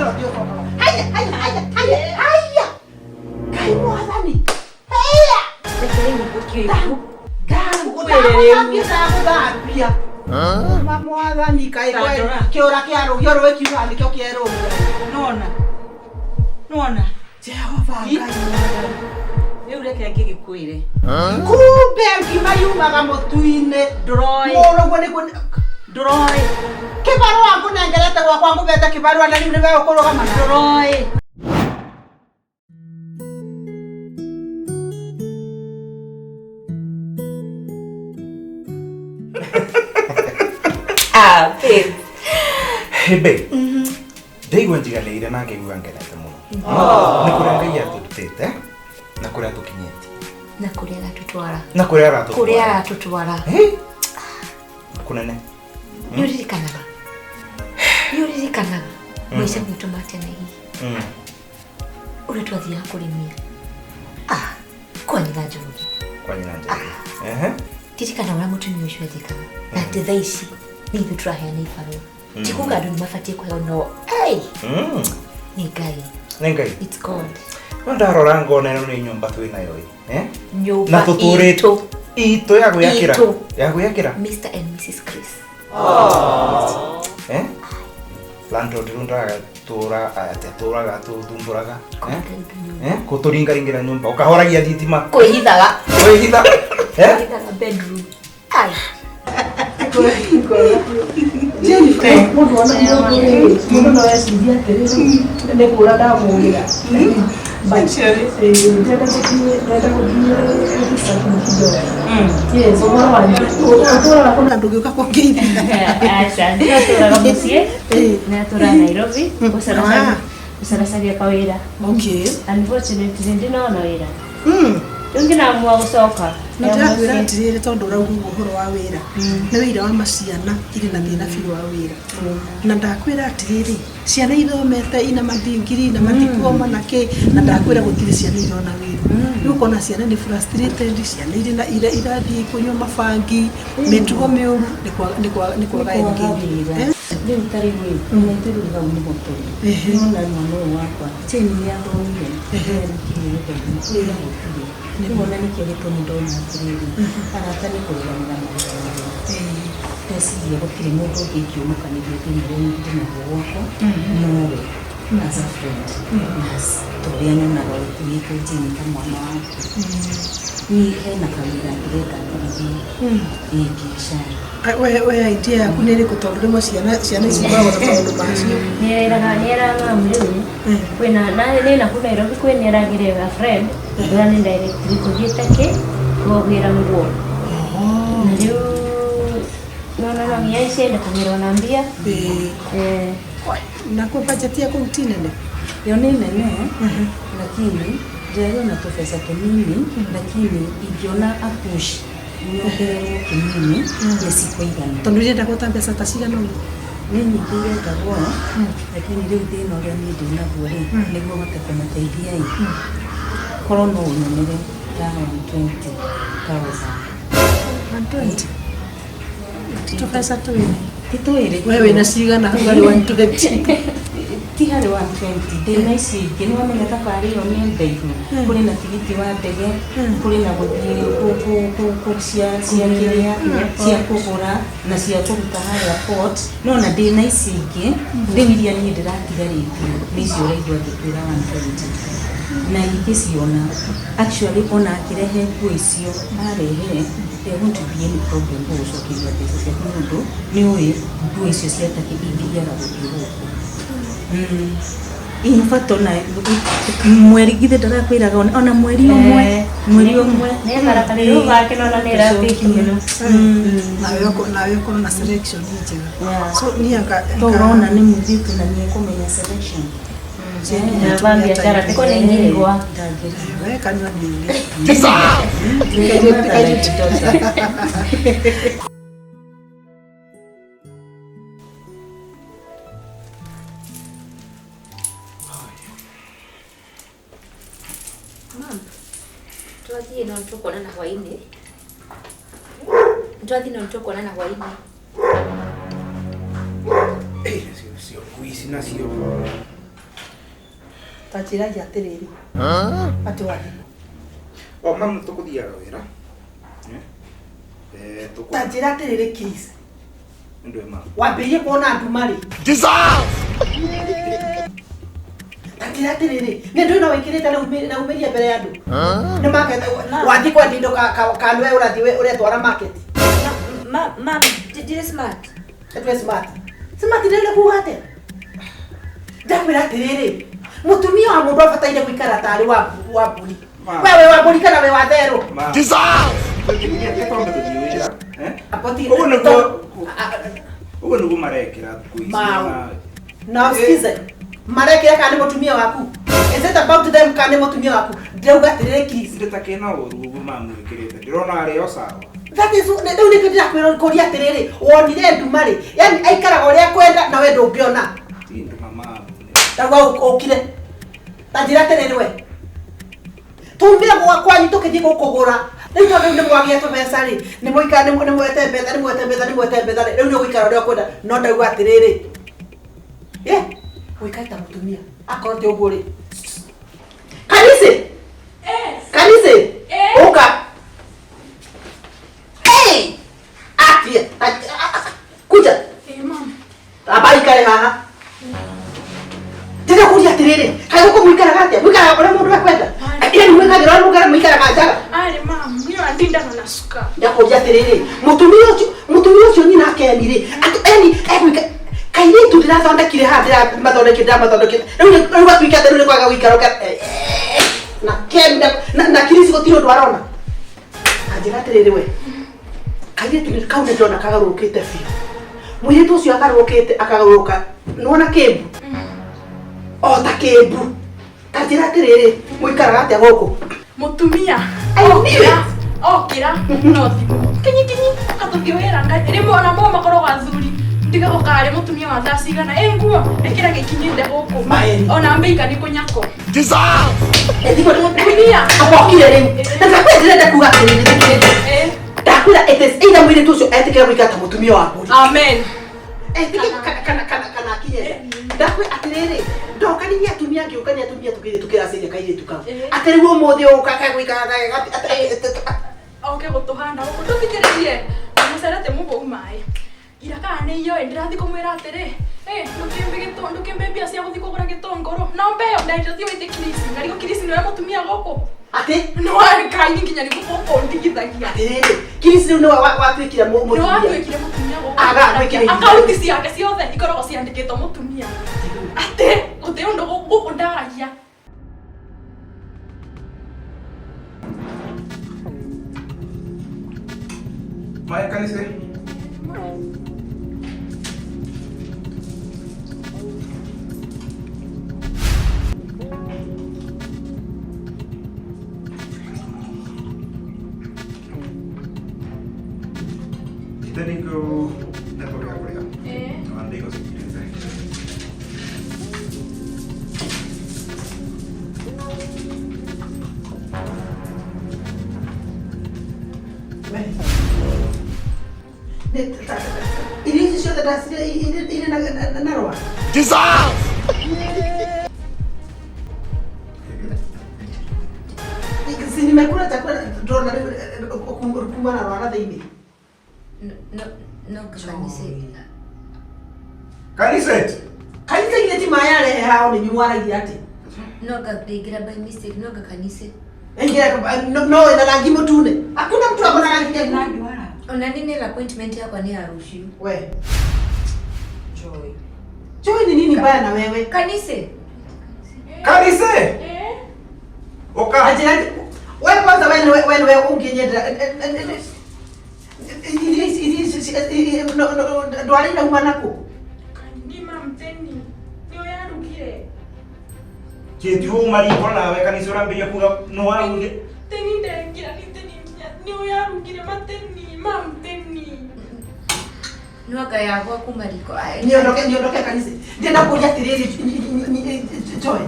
ĩno ndĩũcokaga. Haya, haya, haya, haya, haya. Ngai mwathani. Haya. Reke rĩu ngũkie ibu. Ndagũthambia, ndagũthambia. Ma mwathani kaĩ Tandora. kĩũra kĩa rũgio rwĩkiuga nĩkĩo kĩerũgia. Nona. Nona. Jehova Ngai mwathani. Rĩu reke ngĩgĩkwĩre. Kumbe ngima yumaga mũtu-inĩ. Ndũroĩ. Mũrũguo nĩguo Ndũroĩ. kĩbarũa ngũnengerete gwakwa ngũbete kĩbarũa na rĩu nĩwe ũkũrũgama na Ndũroĩ. Ah, babe. Hey babe. Ndaigua njiganĩire na ngaigua ngenete mũno. Nĩ kũrĩa Ngai atũrutĩte na kũrĩa tũkinyĩtie. Na kũrĩa aratũtwara. Na kũrĩa aratũtwara. Kũrĩa aratũtwara. Hey. Kũnene. Nĩ ũririkanaga. Nĩ ũririkanaga. Maica maitũ ma tene hihi. Ũrĩa twathiaga kũrĩmia. Ah, kwa nyina Njoroge. Kwa nyina Njoroge. Ehe. Ririkana ũrĩa mũtumia ũcio anjĩkaga. Na atĩ thaa ici nĩ ithuĩ tũraheana ibarũa. Ti kuga andũ nĩ mabatiĩ kũheo no. Hey! Nĩ Ngai. Nĩ Ngai. It's God. No ndarora ngona ĩno nĩ nyũmba twĩ nayo ĩ. Eh? Nyũmba Na tũtũrĩte itũ. itũ ya gwĩakĩra. Itũ. Ya gwĩakĩra. Mr and Mrs Chris. Eh? Landlord rĩu ndagatũra atĩ atũraga atũthumbũraga. Eh? Kũringaringa nyũmba. Eh? Kũtũringaringĩra nyũmba ũkahoragia thitima. Kwĩhithaga. Kwĩhitha. Eh? Kwĩhithaga bedroom. Ai. Jennifer, mũndũ ona mũndũ no ecirie atĩrĩrĩ nĩ kũra ndamũgĩra. But ndĩrenda gũthiĩ ndĩrenda gũthiĩ gũthiĩ kidogo. Yes, ũhoro wanyu. Ũtũraga kũ na ndũgĩũka kũngeithia. Aca, ndatũraga mũciĩ, ndatũraga Nairobi, Ah. gũcaracaria kawĩra. Okay. Unfortunately, ndinona wĩra. Rĩu ngĩnamua gũcoka. Na ndĩrakwĩra atĩrĩrĩ tondũ ũrauga ũguo ũhoro wa wĩra nĩ wĩira wa maciana irĩ na thĩna biũ wa wĩra na ndakwĩra atĩrĩrĩ ciana ithomete ina madigiri na madiploma na kĩ na ndakwĩra gũtirĩ ciana irona wĩra rĩu ũkona ciana nĩ frustrated ciana irĩ na irathiĩ kũnyua mabangi mĩtugo mĩũru nĩ kwaga- nĩ kwaga nĩ kwaga engagement. Eh? Rĩu ta rĩu ĩ, ona ithuĩ rĩu hau nĩho tũrĩ. Nĩwona mwana ũyũ wakwa, Jane nĩ athomire, nĩarĩkirie gĩthomo, wĩra gũtirĩ. Rĩu ona nĩkĩo gĩtũmi ndona atĩrĩrĩ, arata nĩ kũrũgamĩra marũgamĩrĩra. Ndeciria gũtirĩ mũndũ ũngĩ ingĩũnũkanĩria thĩna ũrĩa ndĩnaguo gwakwa, nowe as a friend. Na as ta ũrĩa nyonaga ũkuĩte Jane ta mwana waku. Niĩ hena kawĩra ndĩrenda ndĩrithie, ĩ biacara. We idea yaku nĩ ĩrĩkũ tondũ rĩmwe ciana ciana ici ikoragwo na maũndũ macio. Nĩeraga nĩeraga mamu rĩu kwĩna na nĩ naku Nairobi kwĩ nĩaragĩre a friend ũrĩa nĩ directly kũthiĩ Turkey kũgĩra nguo. Na rĩu nona no nginya ciende kũgĩrwo na mbia. Ĩĩ. Eh, Nakuo budget ya kũu ti nene. Yo nĩ nene lakini ndĩrarĩ ona tũbeca tũnini lakini ingĩona a push nyongererwo kĩnini nĩ cikũigana. Tondũ irendagwo ta mbeca ta cigana ũguo. Nĩ nyingĩ irendagwo lakini rĩu thĩna ũrĩa niĩ ndĩ naguo rĩ nĩguo hote kũmateithia ĩ korwo no ũnyonere ta 120,000. 120. Ti tũbeca twĩrĩ. Ti twĩrĩ. We wĩna cigana hau harĩ 120? Ti harĩ 120 ndĩna ici ingĩ nĩ wamenya thabarĩ ĩyo nĩ ndaihu kũrĩ na tigiti wa ndege kũrĩ na gũthiĩ cia cia kĩrĩa cia kũgũra na cia kũruta harĩa port no na ndĩna ici ingĩ rĩu iria niĩ ndĩratigarĩtie nĩ icio ũraigua ngĩkwĩra 120 na ingĩciona actually ona akĩrehe nguo icio arehe there won't be any problem gũgũcokeria mbeca ciaku nĩ ũndũ nĩ ũĩ nguo icio cia Turkey ingĩaga gũthiĩ gũkũ. In fact ona mweri githĩ ndarakwĩraga ona mweri ũmwe mweri ũmwe nĩekara rĩu gake nona nĩ ĩrapiki mũno. Nawe nawe ũkorwo na selection njega. Yeah. So niĩ anga to ũrona nĩ mũirĩtu na nĩ ekũmenya selection. Na biacara tiko nĩ ngirigwa. We kanyua nini. Mam, twathiĩ no nĩtũkuonana hwainĩ. Twathiĩ no nĩtũkuonana hwainĩ. Cio ngui ici nacio. Ta njĩragia atĩrĩrĩ, atĩ wathimũ. O mamu tũkũthiaga wĩra. Eh, tũkũ. Ta njĩra atĩrĩrĩ Chris. Nĩ ndwĩ mamu. Wambĩrĩrie kuona nduma rĩ? Ta njĩra atĩrĩrĩ, nĩ ndũĩ no wĩkĩrĩte na umĩrie mbere ya andũ. Nĩ market wathiĩ kwendia indo ka nĩwe ũrathiĩ ũretwara market. Ma ma ndire smart. Nĩ smart. Smart ndĩrenda kuga atĩa? Ndakwĩra atĩrĩrĩ, mũtumia wa mũndũ abataire gũikara tarĩ wa wa mbũri. Ma. We wĩ wa mbũri kana wĩ wa therũ? Ma. Twĩtĩkĩrie twambe tũthiĩ wĩra. Eh? Apoti. Ũguo nĩguo ũguo nĩguo marekĩra thikũ ici. Mau. Na usikize. Marekĩra kana nĩ mũtumia waku? Is it about them kana nĩ mũtumia waku? Ndĩrauga atĩrĩrĩ Chris. Ndĩtakĩna ũru ũguo mamu ĩkĩrĩte. Ndĩrona arĩ o sawa. That is rĩu nĩkĩo ndĩrakwĩra kũria atĩrĩrĩ, wonire nduma rĩ, yani aikaraga ũrĩa akwenda na we ndũngĩona. Ti nduma mamu. Ndauga ũkire. Ta njĩra atĩrĩrĩ we. Tumire gwa kwanyu tũkĩthiĩ gũkũgũra. Rĩu tondũ rĩu nĩ mwagĩa tũbeca rĩ, nĩ mũikara nĩ mwete mbetha nĩ mwete mbetha nĩ mwete mbetha rĩ, rĩu nĩ ũgũikara ũrĩa ũkwenda. No ndauga atĩrĩrĩ, ye, ũikare ta mũtumia. Akorwo ti ũguo rĩ. Kanisi! Kanisi! Ũka. Hey! Atia. Kuja. Amba ikare haha. Ndĩra kũria atĩrĩrĩ, kaĩ gũkũ mũikaraga atĩa? Mũikaraga ũrĩa mũndũ ekwenda? Yani mwĩkagĩra ũrĩa mũikaraga mũikaraga njaga. Arĩ mamu, niĩ andindana na cukari. Ndakũria atĩrĩrĩ, mũtumia ũcio mũtumia ũcio nyina Ken rĩ, atĩ yani egũika kairĩtu ndĩrathondekire haha ndĩramathondekire ndĩramathondekire rĩu rĩu gatuĩka atĩ rĩu nĩ kwaga gũikara ũka na Ken na na Chris gũtirĩ ũndũ arona. Anjĩra atĩrĩrĩ we, kairĩtu nĩ kau nĩ ndĩrona kagarũrũkĩte biũ. Mũirĩtu ũcio agarũrũkĩte akagarũrũka nĩwona kĩmbu? O ta kĩmbu. Ta njĩra atĩrĩrĩ, mũikaraga atĩa gũkũ? Mũtumia I knew okĩra it. okĩra no thimũ kinyi kinyi ũgatũthiĩ wĩra rĩmwe ona mo makoragwo athuri ndigagwo karĩ mũtumia wa thaa cigana ĩ nguo ĩkĩra gĩkinyĩte gũkũ Maeni. ona mbĩika nĩ kũnyako Ethiko Mũtumia. Abokire rĩu. Na ndakwĩra ndĩrenda kuga atĩrĩrĩ thikĩrĩria. Eh, Ndakwĩra it is either mũirĩtu ũcio etĩkĩra gũikara ta mũtumia wa mbũri. amen Etĩkĩra kana kana kana kana akinye. Ndakwĩra atĩrĩrĩ, ndokanirie atumia ngĩũkania atumia tũkĩrĩ tũkĩracĩria kairĩtu kau. Atĩ rĩu ũmũthĩ ũka kagũikara oke gũtũhanda gũkũ ndũthikĩrĩrie mũcere tĩ mũbou maĩ ira kana nĩ iyoĩ ndĩrathiĩ kũmwĩra atĩrĩ "Eh, ndũkĩmbe ndũkĩmbe mbia cia gũthiĩ kũgũra gĩtũngũrũ na mbeo ndaitio thiĩ wĩtie kirisi ngarigwo kirisi nĩwe mũtumia gũkũ atĩ nĩwarĩkaini nginya nĩ gũkũ ndigithagia atĩrĩrĩ, Chris rĩu nĩwe watuĩkire mũtumia. nĩwatuĩkire mũtumia gũkũ Aga, gwĩkĩra ihinda. akaunti ciake ciothe ikoragwo ciandĩkĩtwo mũtumia atĩ gũtĩ ũndũ gũkũ ndaragia Maya kanisa. Ite niko network ya kuria. Eh. Na ndiko sikilize. Irio ici ciothe ndacirĩa irĩ na rwa. Si nimekula chakula ndona kuma na rwara thĩinĩ. No no no kanise. Kanisa. Kanitha ile ti maĩ arehe hao nĩ mwaragia atĩ. No ndingĩra by mistake no kanise. Ingira no no ina rangi mũtune. Hakuna mtu akona rangi nyekundu. Ona nini ile appointment yakwa nĩ ya rũciũ. We, Joy. Joy ni nini mbaya na wewe? Kanise. Kanisa. Eh, Oka. Ajira wewe kwanza wewe wewe wewe ungenyendera irio ici irio ici ndwara irauma nakũ? ni mamteni nĩ ũyũ arugire Kĩti uma riko nawe kanisa ũrambirie kuga no waruge. teni ndekĩra nĩ teni nginya nĩ ũyũ arugire mateni mamteni No anga yagwa kuma riko. Ai, Niondoke niondoke kanisa. Ndĩrenda kũria atĩrĩrĩ Joy.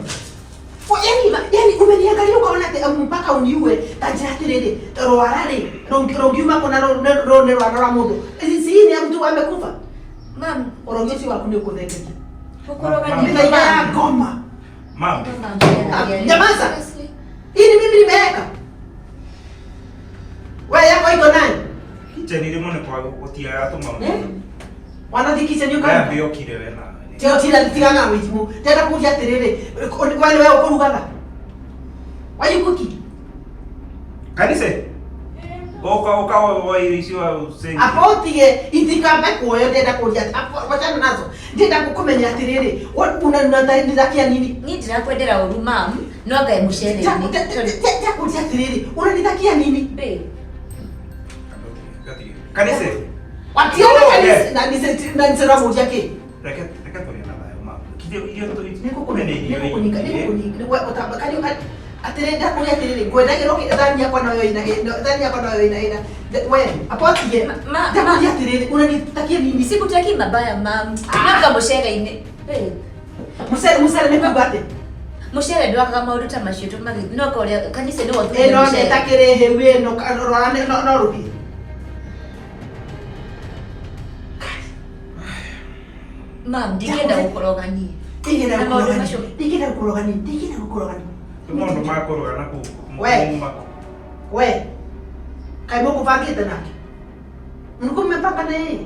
Yani yani umeniangalia ukaona ati mpaka uniue ta njĩra atĩrĩrĩ rwara rĩ rũngiuma kũ na rũ nĩ rwara rwa mũndũ. Si ni mtu amekufa. Mam, Ũrogi ũcio waku nĩ ũkũthengeria. gũkoroga Mam. Mĩthaiga ya ngoma. Mam. Mam. Nyamaza. Hii ni mimi nimeweka. Wewe yako iko nani? Kitchen iri muno kwa gutiaga tuma. Eh? Wanathi kitchen yuka. Wewe okire we na. Tio tira tigana wijimu. Tena kuja atiriri. Kwani wewe ukurugaga? Why you cooking? Kanise. Oka oka wa irio wa usengi. Apo tige itikambe kuoyo ndenda kuria apo wachana nazo. Ndenda kukumenya atiriri. Unanithakia nini? Niĩ ndirakwendera ũru mam, no ngae mũcere-inĩ. Ndakuria atiriri. Unanithakia nini? Babe. Kanise. Wationa kanisa na nise na nise ramuria ki. Reke reke turie na thayo ma. Kithe irio tu Nikukunika nikukunika nikukunika kani atiriri ndakuria atiriri ngwendagĩrwo thani yakwa noyo ina thani yakwa noyo ina ina we apotige ndakuria atiriri unanitakia nini? Sikutaki mabaya mam. No nga mũcere-inĩ. Babe. Mucere mucere nĩ kuga atĩ Mũcere ndwakaga maũndũ ta macio tũmagi no ka ũrĩa kanitha nĩ wathurire ĩno mũcere. nĩtakĩrĩ hĩu ĩno rora no rũhie. Mam, ndingĩenda gũkũroga niĩ. Ndingĩenda Na maũndũ gũkũroga macio. niĩ. Ndingĩenda gũkũroga niĩ. Ndingĩenda gũkũroga niĩ. Maũndũ ma kũruga na kũu. We. We. Kaĩ mũkũbangĩte nake? Mlikuwa mmepanga na yeye?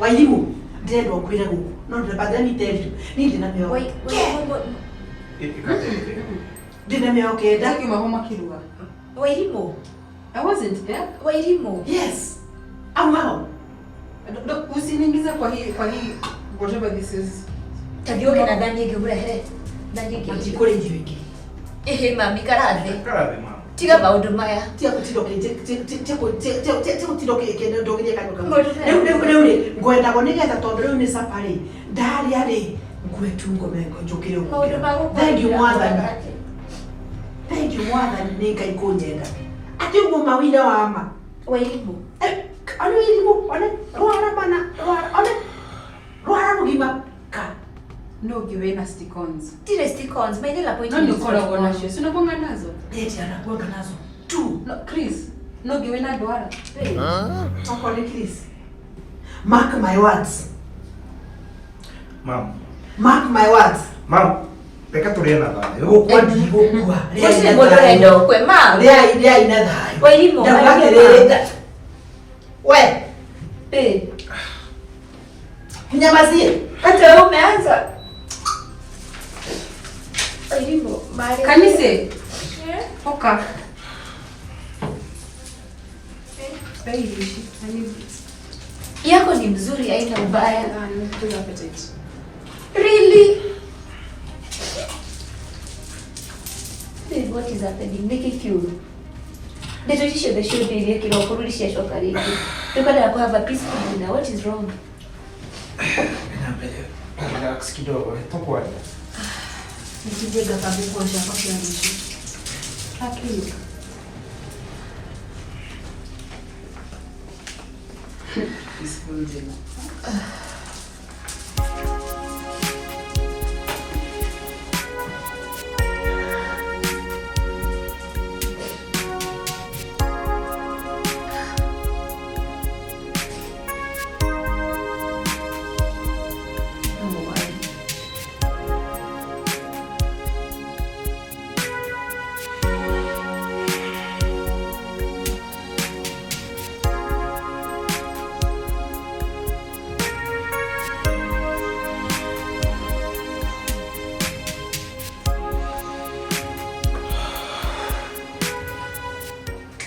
Wairimũ, ndĩrenda ũkwĩre gũkũ. No ndĩrenda let me tell you. Niĩ ndĩna mĩongo. Wai Ndĩna mĩongo kenda. Ngiuma ho makiruga. Wairimũ. I wasn't there. Wairimũ. Yes. Auma ho. Usiniingize kwa hii whatever this is. Ta thiĩ ũke na thani ĩngĩ ũrehere. Thani ĩngĩ. Matikũrĩ irio ingĩ. Ĩhĩ mami karathĩ. Karathĩ mama. Tiga maũndũ maya. Tiga gũtinda tiga gũtinda ũkĩndũgĩria kanua kamwe. Rĩu rĩu rĩu rĩ ngwendagwo nĩgetha tondũ rĩu nĩ sapa rĩ ndarĩa rĩ ngue tu ngome njũkĩre Maũndũ ma ũguo. Thank you mwathani. gũkũrora. Thank you mwathani nĩ Ngai kũnyenda. Atĩ ũguo mawira wa ma. Wairimũ. One wĩrimũ one rwara mana rwara one rwara rũgima ka. No ngiwe na stick-ons. Tire stick-ons, my nail No appointment. nĩ ũkoragwo nacio. Si unakuanga nazo? Eti anakuanga nazo tu. No, Chris, no ngiwe na ndwara. Okorwo nĩ Chris. Mark my words. Mam. Mark my words. Mam. Reke turie na thayo. Gũkua ndigũkua. Gũtirĩ mũndũ ũrenda ũkue mam. Rĩai rĩai na thayũ. Wairimũ. Ndauga atĩrĩrĩ we Babe. nyamazie. Hata wewe umeanza. Wairimũ, mari. Kanise. Oka. Baby, I need Yako ni mzuri haina ubaya. good appetite. Really? Babe, what is happening? Nĩkĩ kĩũru? Ndeto ici ciothe ciũmbĩirie kĩroko rũri ciacoka rĩngĩ. Tũkwendaga kũ have a peaceful dinner. What is wrong? Relax kidogo, tũkwaria. Nitinde ngabange nguo ciakwa cia rũciũ. Akili. Peaceful dinner.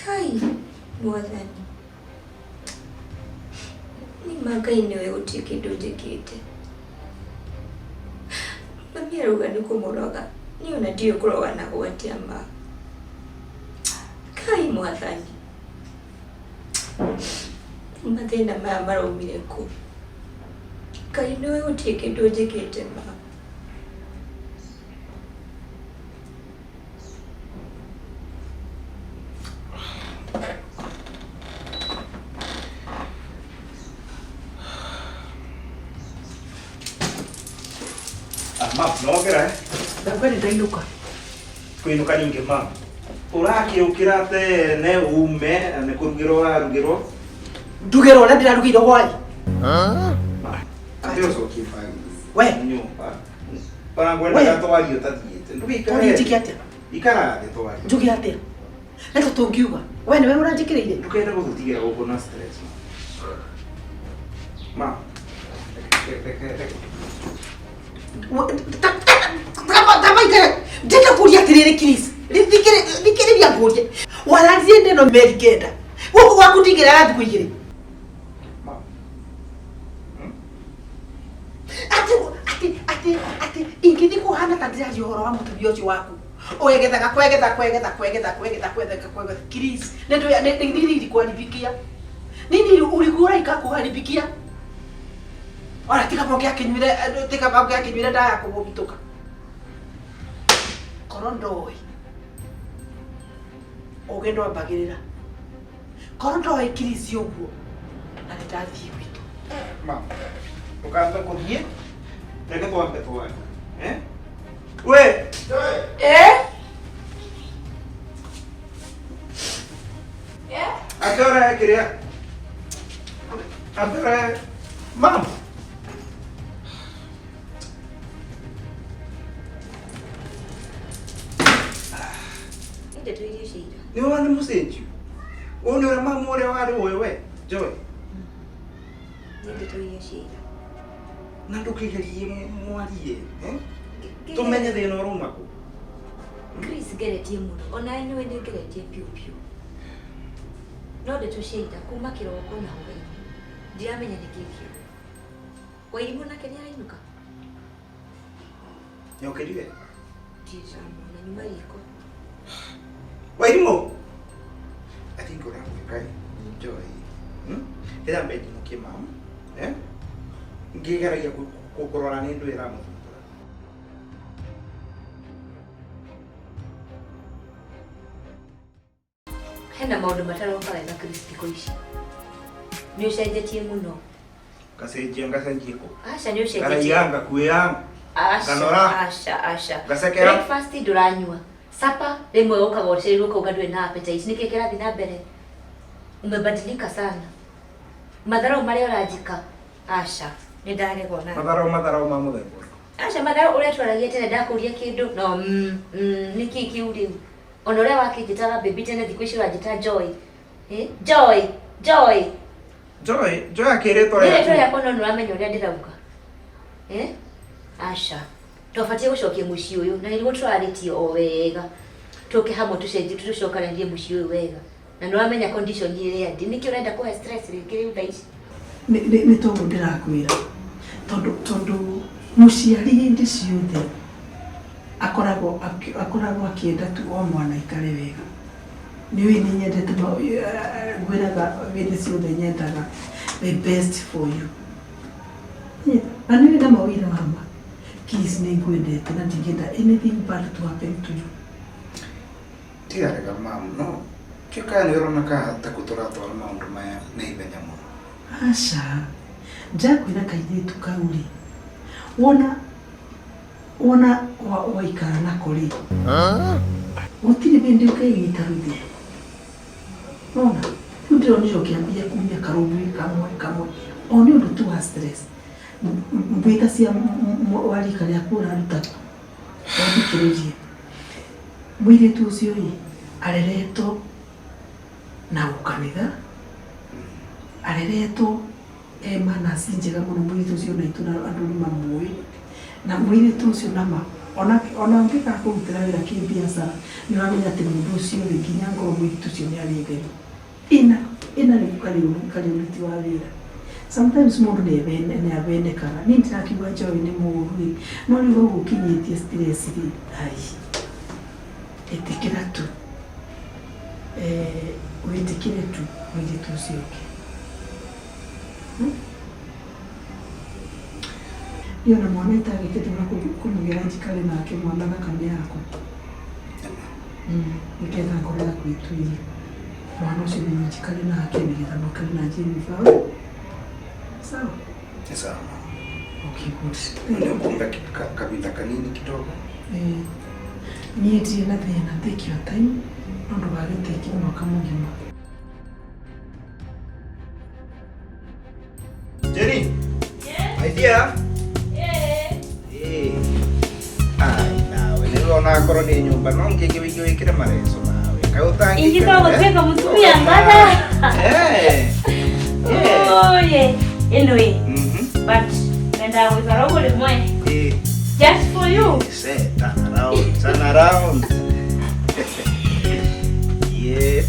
Kai, mwathani. Nĩ ma Ngai nĩwe gũtirĩ kĩndũ njĩkĩte. Mami arauga nĩ kũmũroga. Niĩ ona ndiũĩ kũroga na atĩa ma. Kai mwathani. Mathĩna maya maraumire kũ? Ngai nĩwe gũtirĩ kĩndũ njĩkĩte ma. Mam, nokĩra eh? Ndauga nĩ ndainũka. Kũinũka ningĩ mam. Ũrakĩũkĩra tene ume na nĩ kũrugĩrwo warugĩrwo. Ndugĩrwo ũrĩa ndĩrarugĩirwo hwaĩ. Atĩ ũcokie bagi. We. Nyũmba. Ona ngwendaga twarie ũtathiĩte. Twarie njĩke atĩa? Ikara thĩ twarie. Njuge atĩa? Nĩtũ tũngiuga. We nĩwe ũranjĩkĩrĩire. Ndũkende gũtũtigĩra gũkũ na stress. Ma. Reke. Tamaikare. Ndĩrenda kũria atĩrĩrĩ Chris. Thikĩrĩria ngũrie. Wararirie neno meri kenda. Gũkũ gwaku ndingĩrara thikũ igĩrĩ. Ma. Atĩ atĩ atĩ atĩ ingĩthiĩ kũhana ta ndĩraria ũhoro wa mũtumia ũcio waku. Ũegethaga kwegetha kwegetha kwegetha kwegetha kwegetha kwegetha. Chris, nini ilikuharibikia? Nini ulikuwa ikakuharibikia? Ona tiga bonge akinyuire tiga bonge akinyuire ndawa ya kũmũhitũka. Korwo ndoĩ ũgĩ ndwambagĩrĩra. Korwo ndoĩ Chris ũguo na nĩndathiĩ gwitũ. Ma. Ndũkambe kũthiĩ. Reke twambe twarie. Eh? We. Eh? Atore kĩrĩa. Atore. Mam. Ndeto iria cia ira. Nĩ wona nĩ mũcenjio. Ũyũ nĩ ũrĩa mamu ũrĩa warĩ ũyũ we. Joy. Nĩ ndeto iria cia ira. Na ndũkĩgerie mwarie. Eh? Tũmenye thĩna ũrauma kũ. Chris ngeretie mũno. Ona nĩwe nĩ ngeretie piũ piũ. No ndeto cia ira kuma kĩroko na hwaĩ-inĩ. Ndiramenya nĩ kĩĩ kĩu. Wairimũ nake nĩ arainũka. Nĩokĩrire? Ndiramuona nyuma riko. Wairimũ. I think ũragwĩka Joy. Rĩrĩa mbe njinũkie mamu. Eh? Ngĩgeragia kũrora nĩ ndũ ĩramũthumbũra. Hena maũndũ mataroka wega Chris thikũ ici. Nĩ ũcenjetie mũno. Ngacenjia ngacenjia kũ? Aca nĩ ũcenjetie. Ngaraiya ngakuĩa. Aca, Nganora. aca, aca. Ngacekera. Breakfast ndũranyua. Supper rĩmwe ũkaga ũcereirwo ũkauga ndũrĩ na appetite. Nĩkĩ kĩrathiĩ na mbere? Umebadilika sana. Matharau marĩa ũranjĩka. Aca, nĩ ndaregwo nawe. Matharau matharau ma mũthemba ũrĩkũ? Aca matharau ũrĩa twaragia tene ndakũria kĩndũ no nĩkĩ kĩu rĩu? Ona ũrĩa wakĩnjĩtaga baby tene thikũ ici ũranjĩta Joy. Eh? Joy, Joy. Joy, Joy akĩrĩtwo Nĩ rĩtwa rĩakwa no nĩũramenya ũrĩa ndĩrauga. Eh? Aca. Twabatiĩ gũcokia mũciĩ ũyũ na nĩguo tũrarĩtie o wega. Tũke hamwe tũcenjie tũcokanĩrie mũciĩ ũyũ wega. Na nĩũramenya condition ĩrĩa ndĩ. Nĩkĩ ũrenda kũhe stress rĩngĩ rĩu thaa ici? Nĩ toguo ndĩrakwĩra. Tondũ mũciari hĩndĩ ciothe akoragwo akĩenda tu o mwana aikare wega. Nĩũĩ nĩ nyendete ngwĩraga hĩndĩ ciothe nyendaga the best for you. Na nĩũĩ na mawĩra mama. Chris nĩ ngwendete na ndingĩenda anything bad to happen to you. Tigarega mamu no kĩo nĩ ũrona ka ta tũratwara maũndũ maya na ihenya mũno. Aca. Njakwĩra kairĩtu kau rĩ. Wona waikara nako rĩ. Gũtirĩ hĩndĩ ũkeigita rũthĩ. Wona? Rĩu ndĩronire ũkĩambia kumia karũbuĩ kamwe kamwe. O nĩ ũndũ tu wa stress. Mbwĩta cia wa rika rĩaku ũraruta kũ? Wathikĩrĩrie. Mũirĩtu ũcio rĩ, areretwo na ũkanitha. Areretwo e manners njega mũno mũirĩtu ũcio na itũ na andũ nĩ mamũĩ. Na mũirĩtu ũcio nama ona ũngĩkaga kũrutĩra wĩra kĩbiacara nĩ ũramenya atĩ mũndũ ũcio rĩ nginya ngoro mũirĩtu ũcio nĩ arĩ theru. Ĩna rĩu karĩũruti wa wĩra. Sometimes mũndũ nĩ avenekaga. Niĩ ndirakiuga Joy nĩ mũũru rĩ, no rĩu hau ũkinyĩtie stress rĩ, ai. Ĩtĩkĩra tu. Wĩtĩkĩre tu mũirĩtu ũcio ũngĩ. Niĩ ona mwana itagĩkĩte ona kũmũgĩra njikare nake mwana thakame yakwa. Nĩgetha ngoro yaku ĩtuĩrie. Mwana ũcio nĩ njikare nake nĩgetha mũikare na Jennifer. Sawa? Sawa. Okay, good. Nĩ ũkũmbe kahinda kanini kidogo. Niĩ ndirĩ na thĩna, take your time, no ndũgagĩtake mwaka mũgima. Jenny? Yes. My dear? Yeah. Hey. Onakorwo nĩ nyũmba no ngĩngĩ wĩingĩ wĩkĩre mareco nawe kaĩ ũtangĩikara, Ingĩkorwo eh? gũtuĩka mũtumia ngana. Eh. Yeah. Oye, anyway, Mhm. but mendaga gũikara ũguo rĩmwe. Eh. Just for you. Say, turn around, turn around. Yes.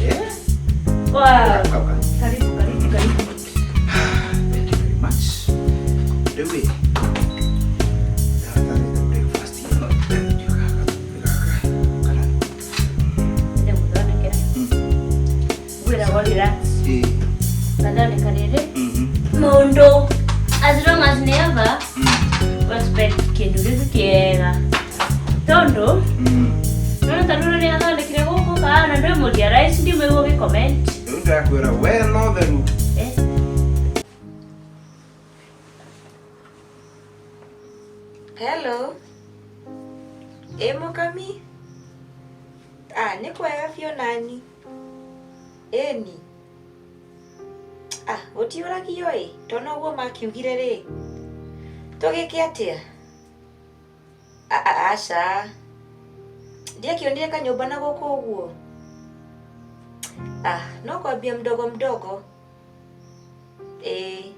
Yeah. Wow. Kau, kau. Karibu, karibu, karibu. Thank you very much. Rĩu ĩ, ndatarĩte breakfast ĩno, ndiũkaga gaka, kana Nĩ gũthondekera. Ngwĩragwo relax. ĩ, Ngathondeka rĩrĩ. mhm, Maũndũ as long as never respect kĩndũ gĩkĩ kĩega. Tondũ nona ta rũrũ nĩathondekire gũkũ kana na ndwĩmũria rice ndimũigua ũgĩ-comment. Rĩu ndĩrakwĩra we no theru. Eh? Hello. Ĩ mũkami? Ah, nĩ kwega biũ nani. Ĩni. Ah, gũtiũragio ĩ, to noguo makiugire rĩ. Tũgĩke atĩa? Ah, ah, aca. Ndiakĩonire kanyũmba na gũkũ ũguo. Ah, no kwambia mdogo mdogo. Ĩ.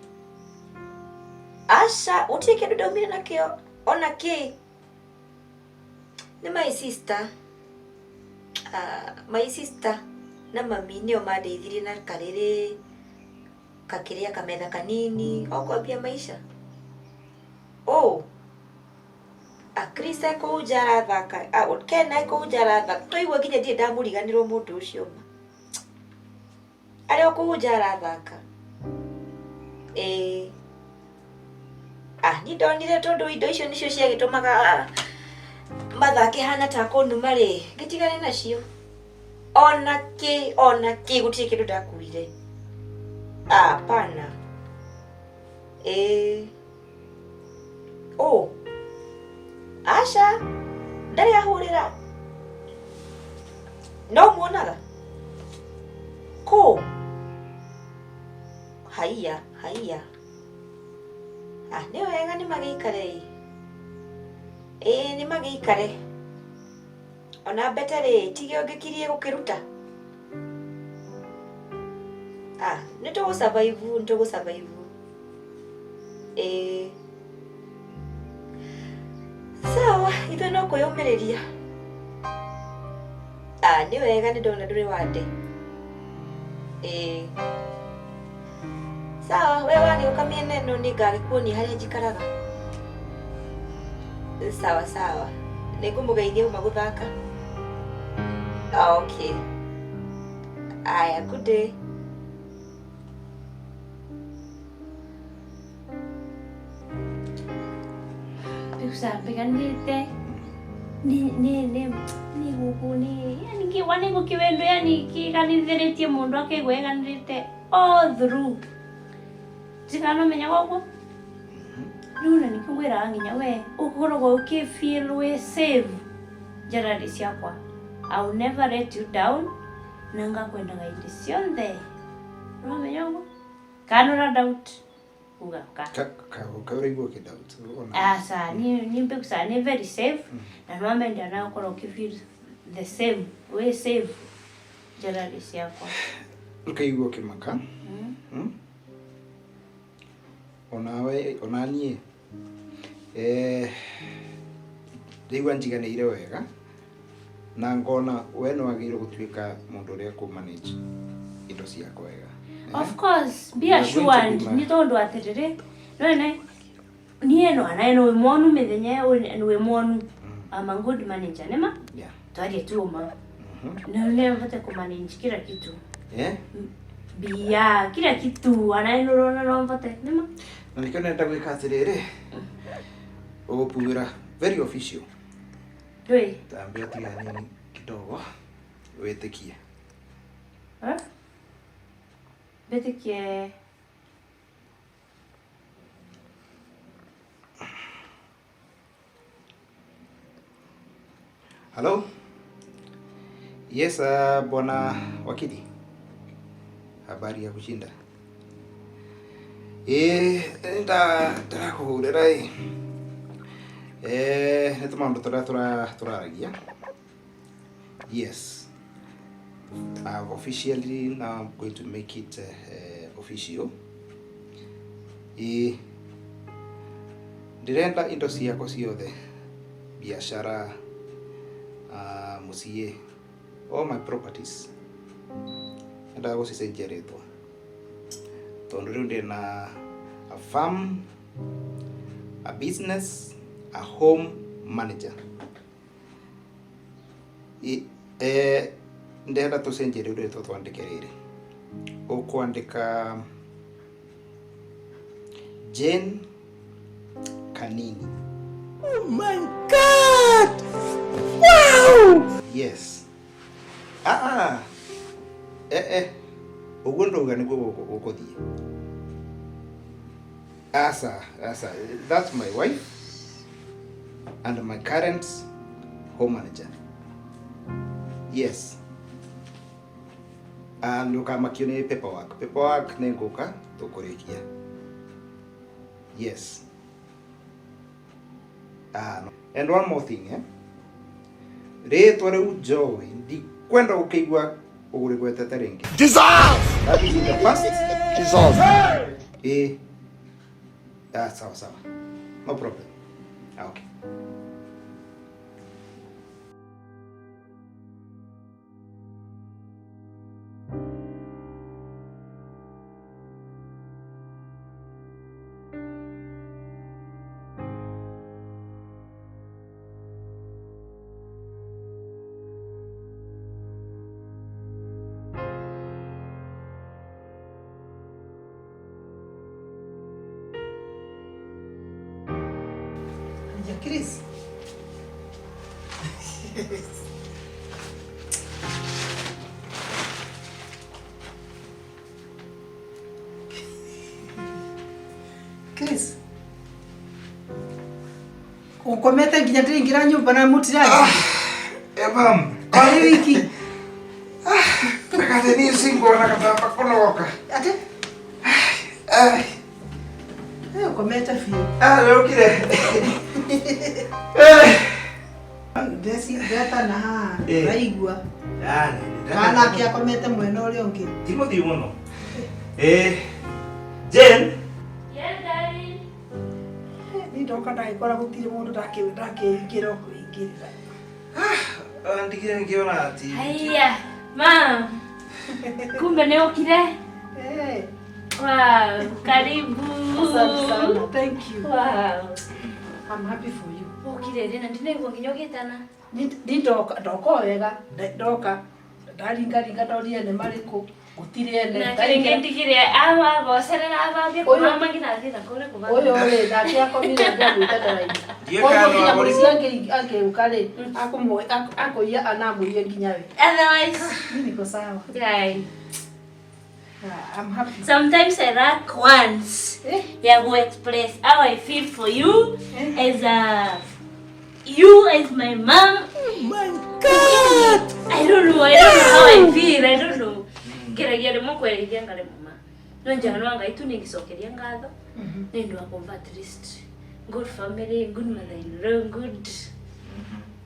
Aca, gũtirĩ kĩndũ ndaumire nakĩo ona kĩ. Nĩ my sister. Ah, my sister na mami nĩo mandeithirie na karĩrĩ kakĩrĩa kametha kanini o kwambia maisha. Oh. Ah, Chris e kũu nja arathaka. Ah, Ken e kũu nja arathaka. Twaigua nginya ndirĩ ndamũriganĩrwo mũndũ ũcio ma. Arĩ o kũu nja arathaka. Ĩĩ. Ah, niĩ ndonire tondũ indo icio nĩcio ciagĩtũmaga mathake hana ta kũnuma rĩ, ngĩtigane nacio. Ona kĩ, ona kĩ gũtirĩ kĩndũ ndakuire. Ah, hapana. Ĩĩ. Oh. Aca, ndarĩ ahũrĩra. No muonaga? Kũ? Haiya, haiya. Ah, nĩ wega nĩ magĩikare ĩ. Ĩĩ nĩ magĩikare. Ona mbete rĩ, tige ũngĩkirie gũkĩruta. Ah, nĩ tũgũ survive, nĩ tũgũ survive. Ĩĩ. Sawa, ithuĩ no kwĩyũmĩrĩria. Ah, nĩ wega nĩ ndona ndũrĩ wande. Ĩĩ. Sawa, we wagĩũka mĩena ĩno nĩ ngagĩkuonia harĩa njikaraga. Sawa sawa. Nĩ ngũmũgeithia uma gũthaka. Ah, okay. Aya, good day. Mbiguca mbiganĩte nĩ nĩ nĩ nĩ gũkũ nĩ yani ngĩgwa nĩ gũkĩwendo yani kĩganithĩrĩtie mũndũ akaigua ĩganĩrĩte all through tiganomenya koguo rĩu na nĩkĩo ngwĩraga nginya we ũkoragwo ũkĩ feel wĩ safe njarari ciakwa. I will never let you down na ngakwendaga hĩndĩ ciothe ũramenya ũguo kana ũra doubt uga ka Ka ũraigua ũkĩ doubt ona. Aca, ni mbiguca ni very safe na nwamenda na ũkorwo ũkĩ feel the same wĩ safe njarari ciakwa. Ũkaigua ũkĩmaka. Onawe ona niĩ ndaigua njiganĩire wega na ngona we nĩ wagĩrĩirwo gũtuĩka mũndũ ũrĩa kũ manage indo ciakwa wega. Of course, be You are going to assured be my- nĩ tondũ atĩrĩrĩ none niĩ no anaye nĩ wĩ mwonu mĩthenya nĩ wĩ mwonu. I'm a good manager nĩma. Twarie tu ũma na nĩ vote kũ manage kila kitu. Bia kila kitu anaye nũrona no mvote nĩma. Na nĩkĩo nenda gwĩka atĩrĩrĩ ũgũpuĩra very official. Ndũĩ. Tambia tiga nini kidogo wĩtĩkie. Eh? Mbĩtĩkie. Hello? Yes, bwana wakili. Habari ya kushinda. Nda ndĩrakũhũrĩra ĩ. Nĩ tũmaũndũ tũrĩa tũraragia. Yes. I've officially now I'm going to make it official. Ĩ ndĩrenda indo ciakwa ciothe, biashara, mũciĩ, all my properties endaga gũcicenjia rĩtwa tondũ rĩu ndĩna a farm, a business, a home manager. Ndĩrenda tũcenjie rĩu rĩtwa twandĩke rĩrĩ ũkwandĩka Jane Kanini. Oh my God! Wow! Yes. Ah ah. Eh eh. Ũguo ndauga nĩguo gũkũthiĩ. Asa, asa. That's my wife and my current home manager. Yes. Ah, ndũkamakio nĩ paperwork. Paperwork nĩ ngũka tũkũrĩkia. Yes. Ah, no. And one more thing, eh? Rĩtwa rĩu Joy, ndikwenda gũkĩigua ũrĩgwetete rĩngĩ. Jesus! That is in the past. Jesus! Eh. Ah, sawa sawa. No problem. Ah, okay. Ya Chris. Chris. Ukomete nginya ndĩraingĩra nyũmba na mũtirathi. Evam. Orĩ wiki. Ndakathe niĩ singona katamba kũnogoka. Atĩ? Ai. Eh, ukomete biũ. Ah, rĩũkire. Eh. Ndeci ndetana haha. Eh. Ũraigua. Ah, Kana nake akomete mwena ũrĩa ũngĩ. Ti mũthiu mũno. Eh. Jane. Yes, darling. Niĩ ndoka ndagĩkora gũtirĩ mũndũ ndakĩingĩra kũingĩrĩra. Ah, ndigire ngĩona ati. Haya, mam. Kumbe nĩ ũkire? Eh. Wow, karibu. Asante sana. Thank you. Wow. I'm happy for you. Ũkire rĩ na ndinaigua nginya ũgĩtana. Ni ndoka ndoka o wega ndoka ndaringaringa ndorire nĩ marĩkũ gũtirĩ ene Na Ndaringa- kĩrĩ ndigire awagocerera abambie Ũyũ- kũmama nginya athiĩ na kũrĩa kũmama. ũyũ rĩ nake akomire ngagwĩta ndaraini Ndiĩ koguo kana nginya wagũri- mũici angĩũka rĩ akũiya anamũiye nginya we. Otherwise, Mimi niko sawa. guy, Ah, I'm happy. sometimes I lack words Eh? ya ku express how I feel for you Eh? as a you as my mom. Oh my God! I don't know how I feel. I don't know. Ngeragia rĩmwe kwerithia ngaremwo ma. No njega no Ngai tu nĩngĩcokeria ngatho. Nĩ ũndũ wa kũmva at least good family, good mother in law, good.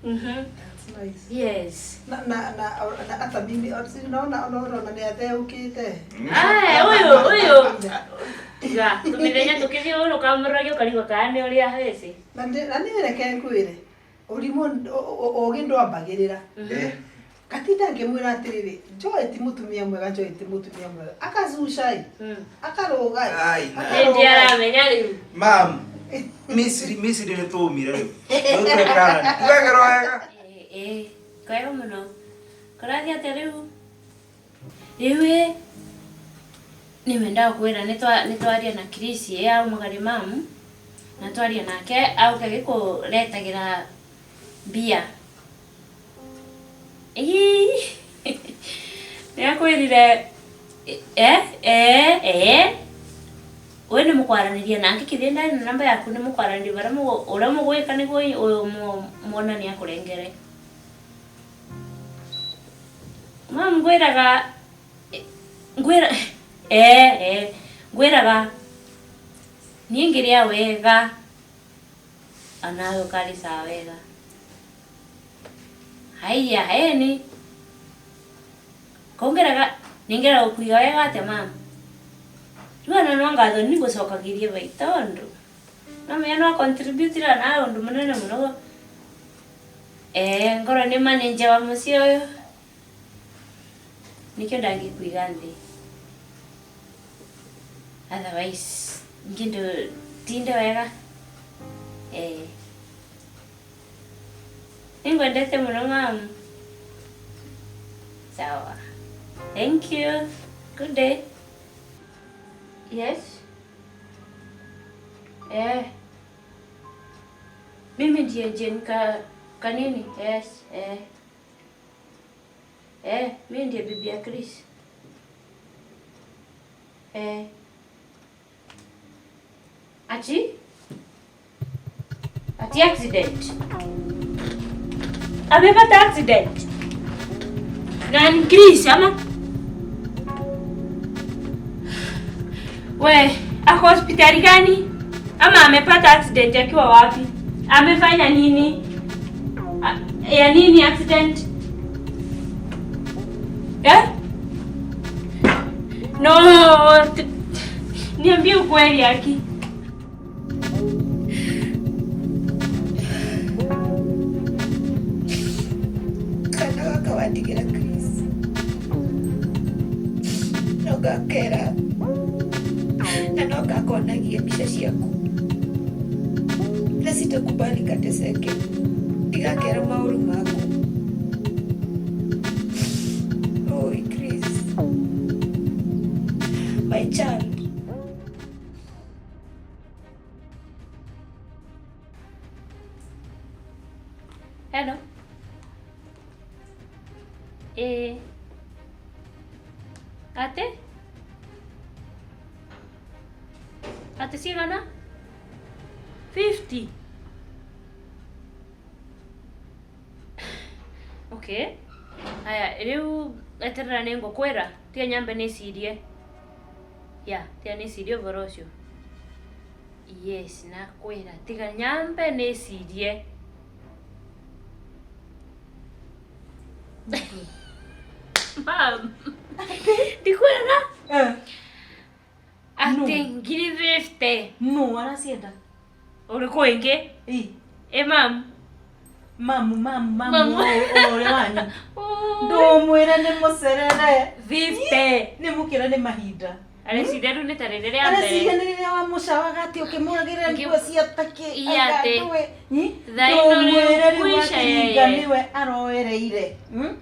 Mhm. That's nice. Yes. Na na na na hata mimi naona unaona nĩ atheũkĩte. Aya, ũyũ ũyũ. Tiga, tũmĩthenya tũkĩthiĩ ũrũkamũragia ũkarigwo kana nĩ ũrĩa heci. Na nĩ reke ngwĩre ũrimũ ũgĩ ndwambagĩrĩra. Eh. Katinda ngĩmwĩra atĩrĩrĩ, Joy ti mũtumia mwega, Joy ti mũtumia mwega. Akazuca ĩ, akarũga ĩ, Ai, Nĩ ndiaramenya rĩu. Mam. Misiri, Misiri nĩ tũmire rĩu. Rĩu twekana. Twekera wega. Ĩ, kwega mũno. Kũrathiĩ atĩa rĩu? Rĩu ĩ, nĩwe ndakwĩra nĩ twaria na Chris ĩ aumagari mamu na twaria nake auke gĩkũretagĩra mbia. Ĩ, nĩ akwĩrire eh eh eh we nĩ mũkwaranĩria nake kithĩ ndarĩ na namba yaku nĩ mũkwaranĩria barĩa ũrĩa mũgwĩka nĩguo ũyũ muonani akũrengere. Mam ngwĩraga ngwĩra eh eh ngwĩraga niĩ ngĩrĩa wega Onawe ũkarĩ sawa wega. Haiya, eni. Kongeraga ningera gũkũiga wega atĩa mama? Rĩu ona no ngatho nĩ ngũcokagĩria bai tondũ nomenya no contribute ra na ũndũ mũnene mũno. Eh, ngorwo nĩ manager wa mũciĩ ũyũ. Nĩkĩo ndangĩkũiga nthĩ. Otherwise, ngĩndũ tinde wega. Eh. Nĩngwendete mũno mamu. Sawa. Thank you. Good day. Yes. Eh. Mimi ndiye Jane ka kanini? Yes. Eh. Eh, mimi ndiye bibi ya Chris. Eh. Ati? Ati accident. Amepata accident. Na ni Chris ama? We, ako hospitali gani? Ama amepata accident akiwa wapi? Amefanya nini? Ya nini accident? Eh? No, niambie ukweli Aki. Kana gaka wandigĩra Chris no ngakera na no ngakonagia mbica ciaku na sitakubali kateseke ndigakera maũru maku. Oi Chris, my child. Hello. Eh. Ate? Ate cigana? 50. Okay. Haya, rĩu eterera nĩ ngũkwĩra. Tiga nyambe nĩcirie. Ya, tiga nĩcirie ũhoro ũcio. Yes, nakwĩra. Tiga nyambe nĩcirie. Mam. Ndikwĩra. Atĩ ngiri 50. No aracienda. Ũrĩkũ ĩngĩ? Ĩ mam. Mamu mamu mamu Mamu. ũrĩa wanyu. Ndũmwĩre nĩ mũcerere. 50. Nĩ mũkĩra nĩ mahinda. Areciria rĩu nĩ ta rĩrĩ rĩa Areciria mbere. nĩ rĩrĩa wamũcawaga atĩ ũkĩmũragĩrĩra nguo cia takĩ. Iya atĩ. Thaa ĩno Ndũmwĩre rĩu rĩu kwisha akĩringa yeye. nĩwe aroereire.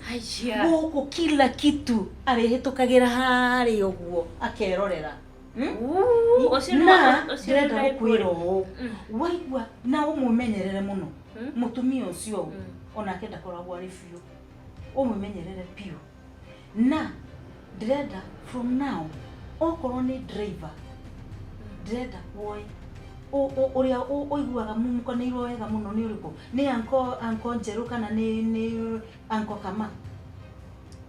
Haiya. Gũkũ kila kitu arĩhĩtũkagĩra harĩa ũguo akerorera. Ũcio nĩ Na ũcio nĩ ndĩrenda gũkwĩra ũũ waigua na ũmwĩmenyerere mũno mũtumia ũcio onake ndakoragwo arĩ biũ ũmwĩmenyerere biũ na ndĩrenda from now okorwo nĩ driver ndĩrenda woe ũrĩa ũiguaga mumukanĩirwo wega mũno nĩ ũrĩkũ nĩ anko anko njerũ kana nĩ anko kama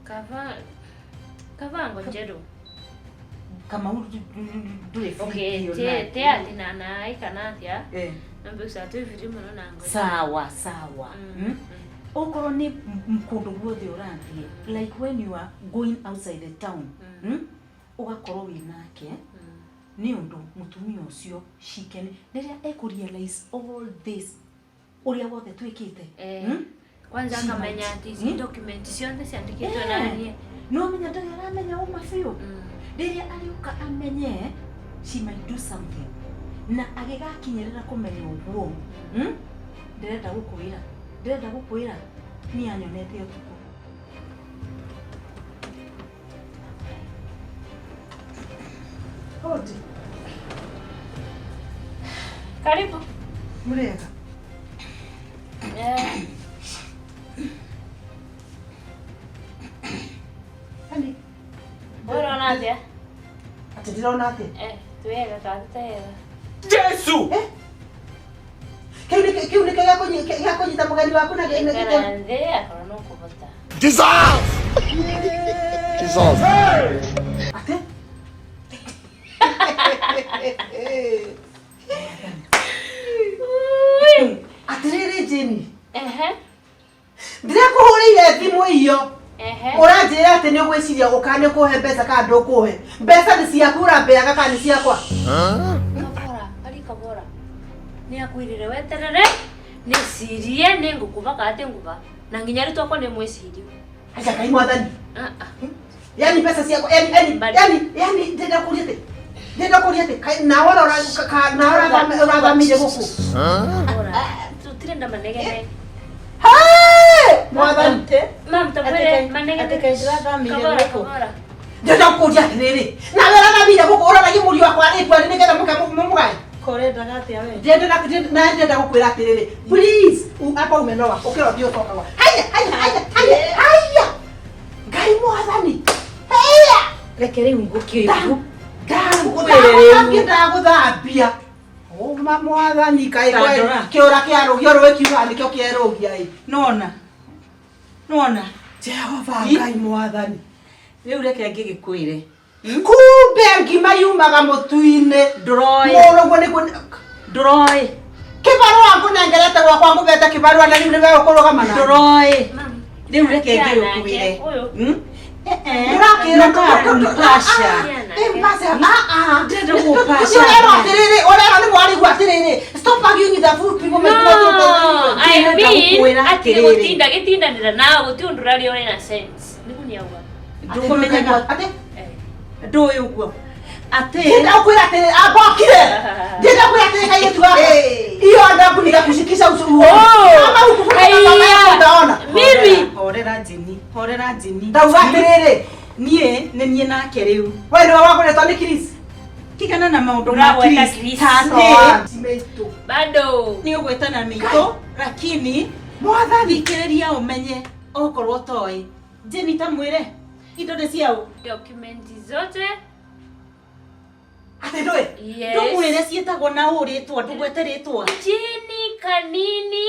Kava kavango njerũ. Kamau ndũrĩ Okay, biũ te nake. te atĩ na naĩ kana atĩa? Eh. Nambe ũcatwĩbiri mũno na ngo. Sawa sawa. Okorwo nĩ kũndũ guothe ũrathiĩ like when you are going outside the town, ũgakorwo wĩ nake nĩ ũndũ mũtumia ũcio she can rĩrĩa ekũ realize all this ũrĩa wothe twĩkĩte. Kwanza She akamenya might. atĩ ici document ciothe ciandĩkĩtwo na niĩ. No amenya ndarĩ aramenya ũma biũ rĩrĩa arĩũka amenye she might do something na agĩgakinyĩrĩra kũmenya ũguo. Ndĩrenda gũkwĩra ndĩrenda gũkwĩra niĩ anyonete ũtukũ. Hodi. Karibu. Mũrĩega? Eh. Ani. Ũrona atĩa? Atĩ ndĩrona atĩa? Eh, twĩega twatũtega. Jesu! Kĩu nĩ kĩu nĩkĩo gĩa kũnyita mũgeni waku na gĩ- Ikara thĩ akorwo no kũhota. Jesus! Jesus! Atĩ? Atĩrĩrĩ Jane. Ehe. Ndĩrakũhũrĩire thimũ iyo. Ehe. Ũranjĩra atĩ nĩ ũgwĩciria gũka nĩ ũkũhe mbeca kana ndũkũhe. Mbeca nĩ ciaku ũrambeaga kana nĩ ciakwa? Kabora, ari kabora. Nĩ akwĩrire weterere nĩcirie nĩ ngũkũva kana ti ngũva na nginya rĩtwa kwa nĩ mwĩcirio. Acha Ngai mwathani. Ah ah. Yani pesa ciakwa yani yani yani yani ndĩrenda kũria atĩ ndĩrenda kũria atĩ kaĩ nawe nawe ũrathamire gũkũ. Kabora. Tutirenda manegene. Hey! Mwathani. Mam tabwĩre manegene. Atĩ kaĩ ndĩrathamire Kabora, gũkũ? kabora. Ndĩrenda kũria atĩrĩrĩ nawe ũrathamire gũkũ ũroragia mũriũ wakwa rĩtwa rĩ nĩgetha mũke mũmũgae. Korendaga atĩa we? Ndĩrenda na ndĩrenda gũkwĩra atĩrĩrĩ please apa umenoa ũkĩra ũthiĩ ũcokaga haya haya haya haya haya Ngai mwathani haya Reke rĩu ngũkĩrĩu. ndagũthambia ndagũthambia ũma mwathani kaĩ Tandora. kĩũra kĩarũgia rũĩ kiugaga nĩkĩo kĩerũgia ĩ Nona. Nona. Jehova Ngai mwathani Rĩu reke ngĩgĩkwĩre. Kumbe ngima yumaga mũtu-inĩ. Ndũroĩ. Mũrũguo nĩguo Ndũroĩ. Kĩbarũa ngũnengerete gwakwa ngũbete kĩbarũa na rĩu nĩwe ũkũrũgama na. Ndũroĩ. Mam. Rĩu reke Tia ngĩgĩkwĩre. nake, ũyũ. Ndũrakĩra Ndũrakũmpasha. Ndĩrenda gũgũpasha. Ũrerwo atĩrĩrĩ, ũrerwo nĩ mwarĩguo atĩrĩrĩ. Stop arguing with the fool people. No, I Ndĩrenda mean, gũkwĩra atĩ atĩrĩrĩ. gũtinda gĩtindanĩra nawe gũtirĩ ũndũ ũraria ũrĩ na sense. Nĩguo nĩauga. Ndũkũmenyaga. Atĩ Ndũĩ ũguo. Atĩ ndĩrenda gũkwĩra atĩrĩrĩ, ambokire. Ndĩrenda gũkwĩra atĩrĩrĩ kairĩtu gaka. Iyo ndakunira kushikisha usu. Kama hukufunga mama yako utaona. Mimi. Horera Jeni, horera Jeni. Ndauga atĩrĩrĩ, Niĩ nĩ niĩ nake rĩu. we nĩwe wagũrĩtwo nĩ Chris. Tigana na maũndũ ma Ũragweta Chris. Chris. Tatĩ Mĩitũ. Bado. nĩ ũgwĩtana mĩitũ lakini Mwathani. thikĩrĩria ũmenye okorwo toĩ. Jeni ta mwĩre indo nĩ ciaũ. Dokumenti zote. Atĩ ndũĩ? Yes. Ndũmwĩre ciĩtagwo na ũ rĩtwa ndũgwete rĩtwa. Jeni Kanini.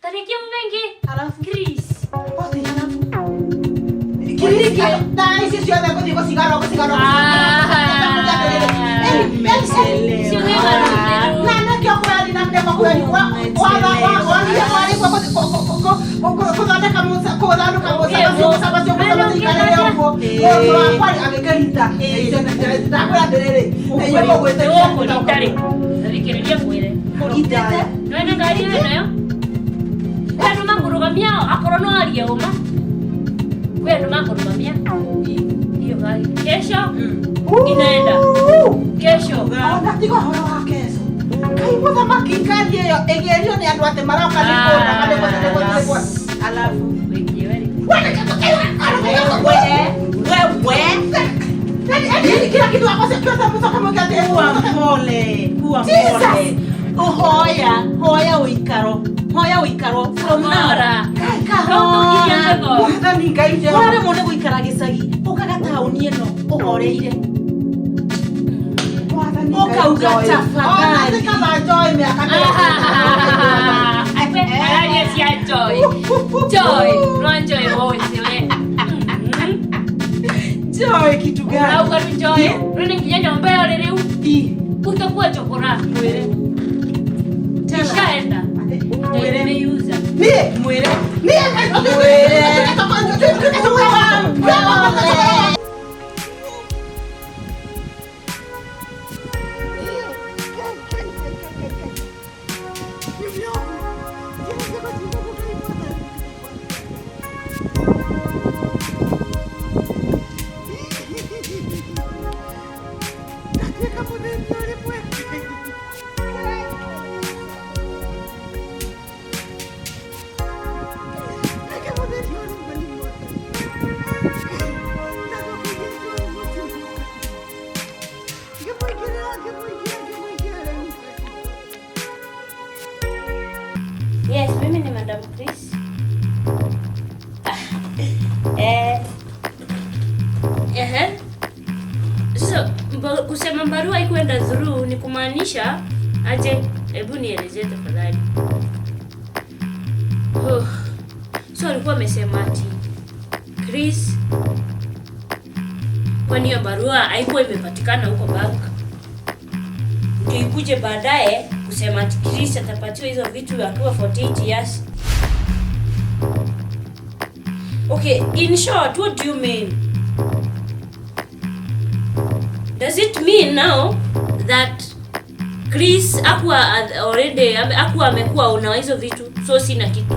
Tariki mvengi. Alafu Chris. Chris, na ici ciothe ngũthiĩ gũcigarwo gũcigarwo. Na nĩkĩo kũrathi na mbere kũrathi gũthondeka gũthandũka mũcaba ũcio ikarĩre ũguo mũndũ wakwa agĩkĩrita ndakwĩra atĩrĩrĩ na inyuĩ mũgwĩtĩkia Nĩũkũrita rĩ. Thikĩrĩria ngwĩre. ũritĩte. Nĩwene ngari ĩyo nayo? Kwĩ andũ makũrũgamia akorwo no arie ũma. Kwĩ andũ makũrũgamia. Hiyo gari. Kesho inaenda. Kesho. Ona tiga ũhoro wa kesho. Ngai mũthamaki ngari ĩyo ĩgerio nĩ andũ atĩ maroka nĩ kũũraga nĩ gũthiĩ nĩ gũthiĩ nĩ gũthiĩ. Alafu Wĩkie werĩ. wewe Kila kitu kuwa mpole, kuwa mpole. Uhoya, hoya ũikaro, hoya ũikaro from now. Kahora. Kahora. Mwathani Ngai Jehova. Waremwo nĩ gũikara gĩcagi, ũkaga taũni ĩno ũhoreire. Mwathani Ngai Ũkauga Joy. tafadhali. Ona kaba Joy mĩaka mĩrongo Araria cia Joy. Joy. No Joy wothe we. Joy kitu gani? Urauga rĩu Joy. Rĩu nĩ nginya nyũmba ĩyo rĩ rĩu. Utakuwa chokora. Mwĩre. Ishaenda. Mwĩre. Nimeiuza. Niĩ Mwĩre. niĩ Mwĩre. Yes, mimi ni Madam Chris. Ehe. So, kusema barua ikuenda through ni kumaanisha aje? Hebu nielezee tafadhali. Oh. So alikuwa amesema ati Chris, kwani hiyo barua haikuwa imepatikana huko bank? Ndio ikuje baadaye Kusema ati Chris atapatiwa hizo vitu akiwa 48 years. Okay, in short, what do you mean? Does it mean now that Chris akuwa already akuwa amekuwa una hizo vitu, so sina kitu?